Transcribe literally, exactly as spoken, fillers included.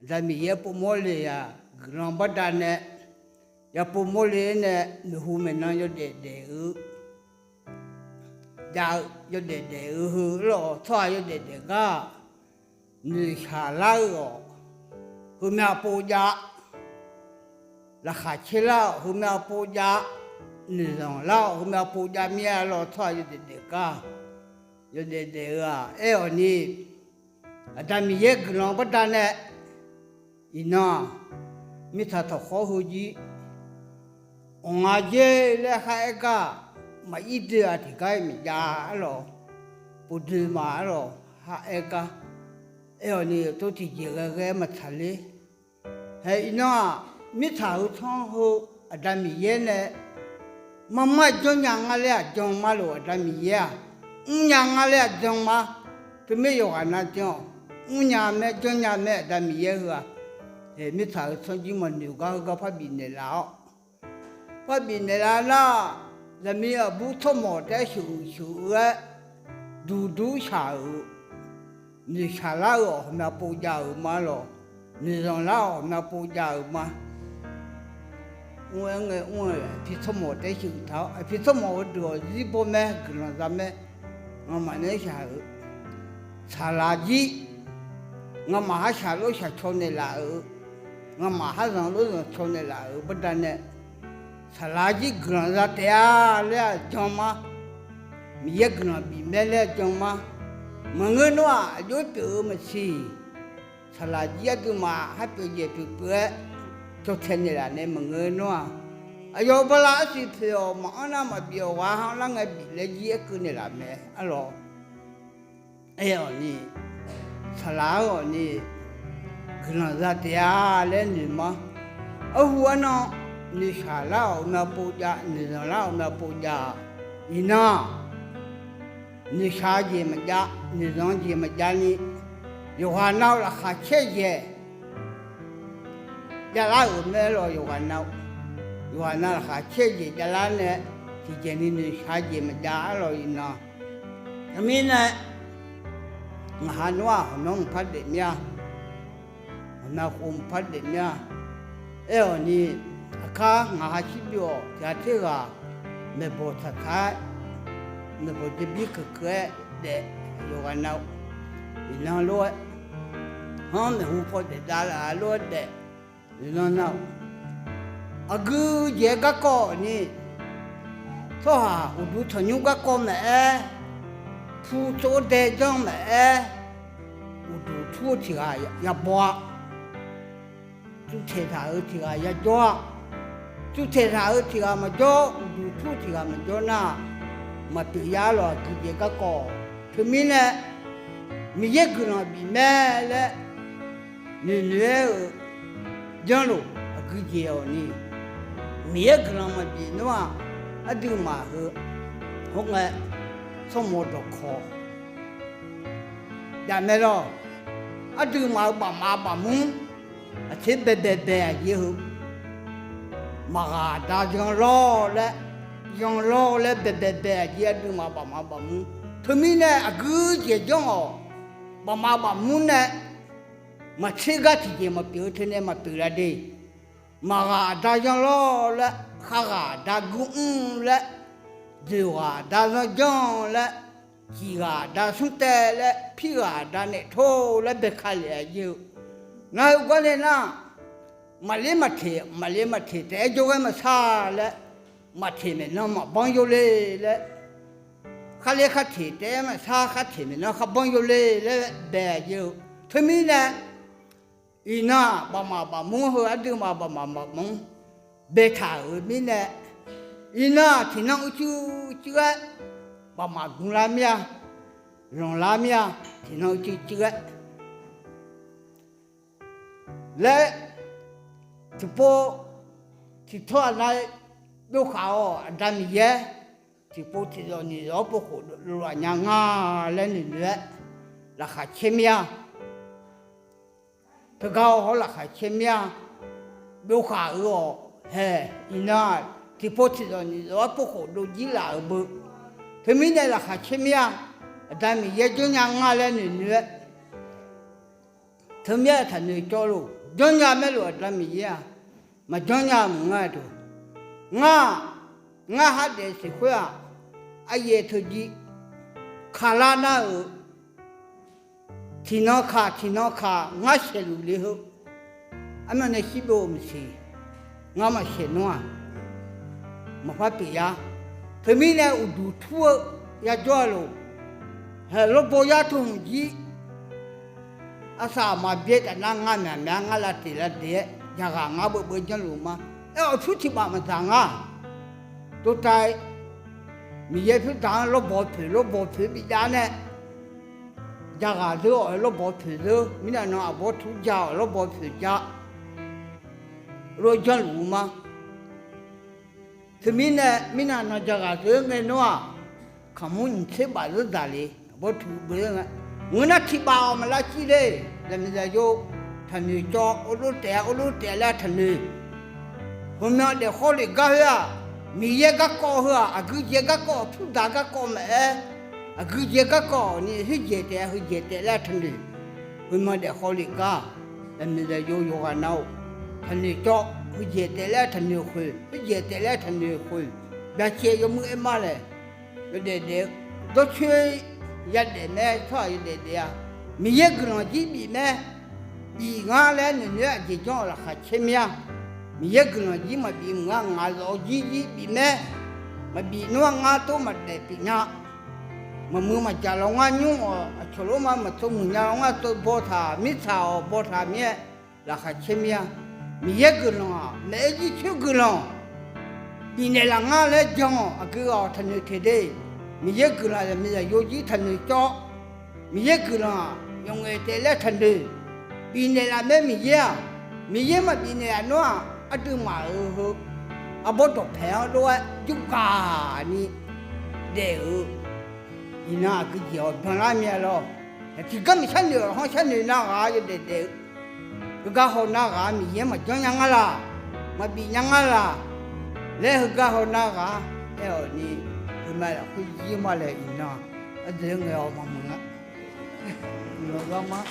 Aqda Miqyaer povmawr le-aq guiqlanq baqdanae yapov mawrle-aer nae noeqhu maeqnan yawdaef daef-eu jav-eu yawdaef daef-eu heu lawq tsawrhaq yawdaef daef gar noeqshaq lar-eu-awq. Heumyav pov jav, laqkhaq caer lar-awq. Heumyav pov jav, noeqzanq lar-awq. Heumyav pov jav mir-a lawq tsawrhaq yawdaef daef gar yawdaef daef-eu-aq aer-awq ni, Aqda Miqyaer guiqlanq baqdanae iqnan-aq mirtsaq tawqkhawr heujir anq nga jer laer khar aer gar maqir doe-a tiqgar-iq maqjav-a lawq. Povdoe ma-a lawq khar aer gar aer-awq ni, tov tiqjeq ghae ghae maqtsaq ler. Hae iqnan-aq mirtsaq heu tsanr heu Aqda Miqyaer nae marmar janrnya nga laer-aq jan ma lawq. Aqda Miqyaer-aq mrnya nga laer-aq jan ma. Teumirnae yawqghaq nav jan-awq. Mrnya mae janrnya mae Aqda Miqyaer heu-aq. Mirtsaq heu tsanr jir maqnoeq gar heugar parbif naeqlaf-awr parbif naeqlaf nar, zaqmiq aqbur tsawrmawq taef-aer sheuq sheuq-aer duqdur shaq-euq noeqshaq lar-eu-awq. Heumyav pov jav-euq ma lawq. Noeqzanq lar-awq. Heumyav pov jav-euq ma. Mr-aer ngae mr-eu aqpir tsawrmawq taef-aer sheuq taq-awr aqpir tsawrmawq heudeuq-awq zirbaw mae guiqlanq za mae. Ngamaf nae shaq-euq saqlaq jir ngamaf har shaqlof shaqcaw naeqlaf-euq, ngamaf har zanqlof zanqcaw naeqlaf-euq baqdanae saqlaq jir guiqlanq za taef-a laer-aq jan ma. Miqyaer guiqlanq bif mae laer jan ma. Maqngeur nawr-aq aqjox pyeuf-eu maqsiq. Saqlaq jir aqduimaf har pyeuf jeq pyeuf pyeuf-aer cawtae naeqlaf nae maqngeur nawr-aq, aqyawf bala arsiq poeq-awq maqanr nar maqbif-awq ghaq-anr lar ngae bif laer jir aerkeuv naeqlaf mae-a lawq. Aer-awq ni, saqlaq-anr-awq ni, guiqlanq za taef-a laer noeq ma. Arhu arnan noeqshaq lar-awq myav pov jav, noeqzanq lar-awq myav pov jav-aq, iqnan noeqshaq jeq maqjav, noeqzanq jeq maqjav ni, yawqghaq nav-eu laqkhaq caer jeq javlar-euq mae lawq. Yawqghaq nav, yawqghaq nav laqkhaq caer jeq javlar nae tiqjeq ni noeqshaq jeq maqjav-a lawq iqnan. Teumirnae ngaq ha nawr-aq hawqnawr mqpar daef mir-a, hawqnav khof mqpar daef mir-a. Aer-awq ni, aqkar ngaq ha shirbyov-awq tiq ghaq terghaq maeqbawq taqtaq-aer, maeqbawq jabir keuqkeuq-aer daef, yawqghaq nav iqnan lof-aer, hanr maeqhu paw daef davlaf-a lof-aer daef, iqnan nav-awq. Aqgeu jeq-aer garkawv ni, tsawrhaq uqduq tanqnymr garkawv maqaer, pu tsov dae janr maqaer, uqduq tur-eu tiq ghaq yabaw-a, tuvtaeq taq-eu tiq ghaq yajawr-a, tuvtaeq taq-eu tiq ghaq maqjawr, uqduq tur tiq ghaq maqjawr nar, maqpyeuf ya lawq. Aqgeu jeq garkawv teumirnae Miqyaer guiqlanq bif mae laer noeqnoeq-aer-euq janrluf aqgeu jeq-awq ni, Miqyaer guiqlanq maqbif nawr-aq, aqduimaf heu khoerngae tsawrmawq dawqkawq jaf mae lawq. Aqduimaf-euq bafmaf bafmur aqtser baebae bae aqjeq heu maqghaq da yanlawr laer, yanlawr laer baebae bae aqjeq aqduimaf bafmaf bafmur. Teumirnae aqgeu jeq janr-awq. Bafmaf bafmur nae maqtser gar tiqjeq maqpyeuf-eu teunae maqpyeuf la de. Maqghaq da yanlawr laer, kharghaq da gurmr laer, dzoeqghaq da zanrjanr laer, ciqghaq da smrtaev laer, pirghaq da naeftor laer bae ka lef-a jeq-eu. Nar heugar nae nar, maqler maqteq, maqler maqteq taef-aer jawrgar maqsar laer, maqteq maeqnan maqbanr yawle laer, kharler kharteq taef-aer maqsar, kharteq maeqnan kharbanr yawle laer bae-a jeq-eu. Teumirnae iqnan-aq, bafmaf bafmur heu aqduimaf bafmaf bafmur baetaq-euq mirnae, iqnan-aq tiqnan uicuiv cuiv-aer bafmaf gunlar mir-a, lanqlar mir-a, tiqnan uicuiv cuiv-aer laer, tiqpov tiqtawr aqnav byovkhaq-awq. Aqda Miqyaer tiqpov tiqzawq nyiq zawq-anr povkhof dovlaf nya nga laer noeqnoeq-aer laqkhaq caer mir-a. Teugar-awr hawr laqkhaq caer mir-a. Byovkhaq-eu-awq hae, iqnan-aq tiqpov tiqzawq nyiq zawq-anr povkhof dovjir laf-euq beu. Teumirnae laqkhaq caer mir-a. Aqda Miqyaer janrnya nga laer noeqnoeq-aer Heumyav taqnoeq cawv lof, janrnya maerlof aqda Miqyaer-aq, maqjanrnya maqnga-eu deuq. Ngar, ngar khardaef siq khoer-aq, aqyaef teujiv kaqlar nar-euq, tiqnan kaq tiqnan kaq ngar saeqluf le heu, armyavnae shir byov-eu maqsiq, ngar maqsaeq nar-aq, maqpar pyeuf yar. Teumirnae uqduq tur-eu yajawr-a lof, haeq lawrbaw yar teu hmq jir, arsaq aqma byaer taf nar ngar myaqmyaq ngar lavteq lavdeq-aer yaqghaq ngar beubeu janrluf ma. Aer awqtur tiq baf maqdzaq ngar. Dovtav Miqyaer pyur daq-anr lawrbawq poeq lawrbawq poeq bijav nae, jaghaq zeur-awq-aer lawrbawq poeq zeur, mirnav nan aqbawr tur ja-awq lawrbawq poeq ja, lof janrluf-eu ma. Teumirnae mirnav nan jaghaq zeur ngae nar-aq, kaqmur nyiq tser baf zeur dzaq le, aqbawr tuq beu-aer nga. Ngeur nar tiq baf-awq maqlav cir le, zaqmiqzaqyo taqnoeq cawv, orlof taef-a orlof taef laer taqnoeq. Heumyan daef khawr lef gar khoer-aq, Miqyaer garkawv heu-aq, aqgeujeq garkawv, pyur daq garkawv maqaer, aqgeujeq garkawv ni khoerjeq taef-a heujeq taef laer taqnoeq. Heumyan daef khawr lef gar, zaqmiqzaqyo yawqghaq nav-or, taqnoeq cawv, heujeq taef laer taqnoeq khoeq, khoerjeq taef laer taqnoeq khoeq, byacaev yawmuiq aer ma laer, yawdaef daef-eu dawrcoer yadaef mae, tsawrhaq yawdaef daef-a. Miqyaer guiqlanq jir bif mae, bif ngar laer noeqnoeq-aer aqjeq janr-awq laqkhaq caer mir-a. Miqyaer guiqlanq jir maqbif mq ngar ngaq zawf jir jir bif mae, maqbif nar-aq ngar tov maqdaef pyeuf nya. Maqmuiq maqjaq lawr ngar nymr-awq, aqcawq lof ma maqtsov muiq nya lawr ngar tsov baw taq mirtsaq-awq baw taq mir-aer laqkhaq caer mir-a. Miqyaer guiqlanq-aq maeq-aer jircoer guiqlanq bifnaeq laf ngar laer jan-awq. Aqgeu ghaq-awq taqnoeq teq de. Miqyaer guiqlanq zaqmiqzaqyo jir taqnoeq cawv. Miqyaer guiqlanq-aq yawf ngaeq taef laer taqnoeq. Bifnaeq laf mae Miqyaer-aq. Miqyaer maqbif naeq laf nar-aq aqduimaf-euq heu arbawr dawqpaeq-anr lof-aer jurgaq ni daef-eu iqnan aqgeujeq-awq byanlar mir-a lawr. Tiqgar maqsharnoeq-awq, hanr sharnoeq nar ghaq-a yawdaef daef-eu. Heugar haw nar ghaq-a Miqyaer maqjanr nya ngar laq, maqbif nya ngar laq laer heugar haw nar ghaq-a aer-awq ni, heuma lafkhoer jir ma laer iqnan ardeuq ngae-awq maqmuiq-a. Iqnan gar mar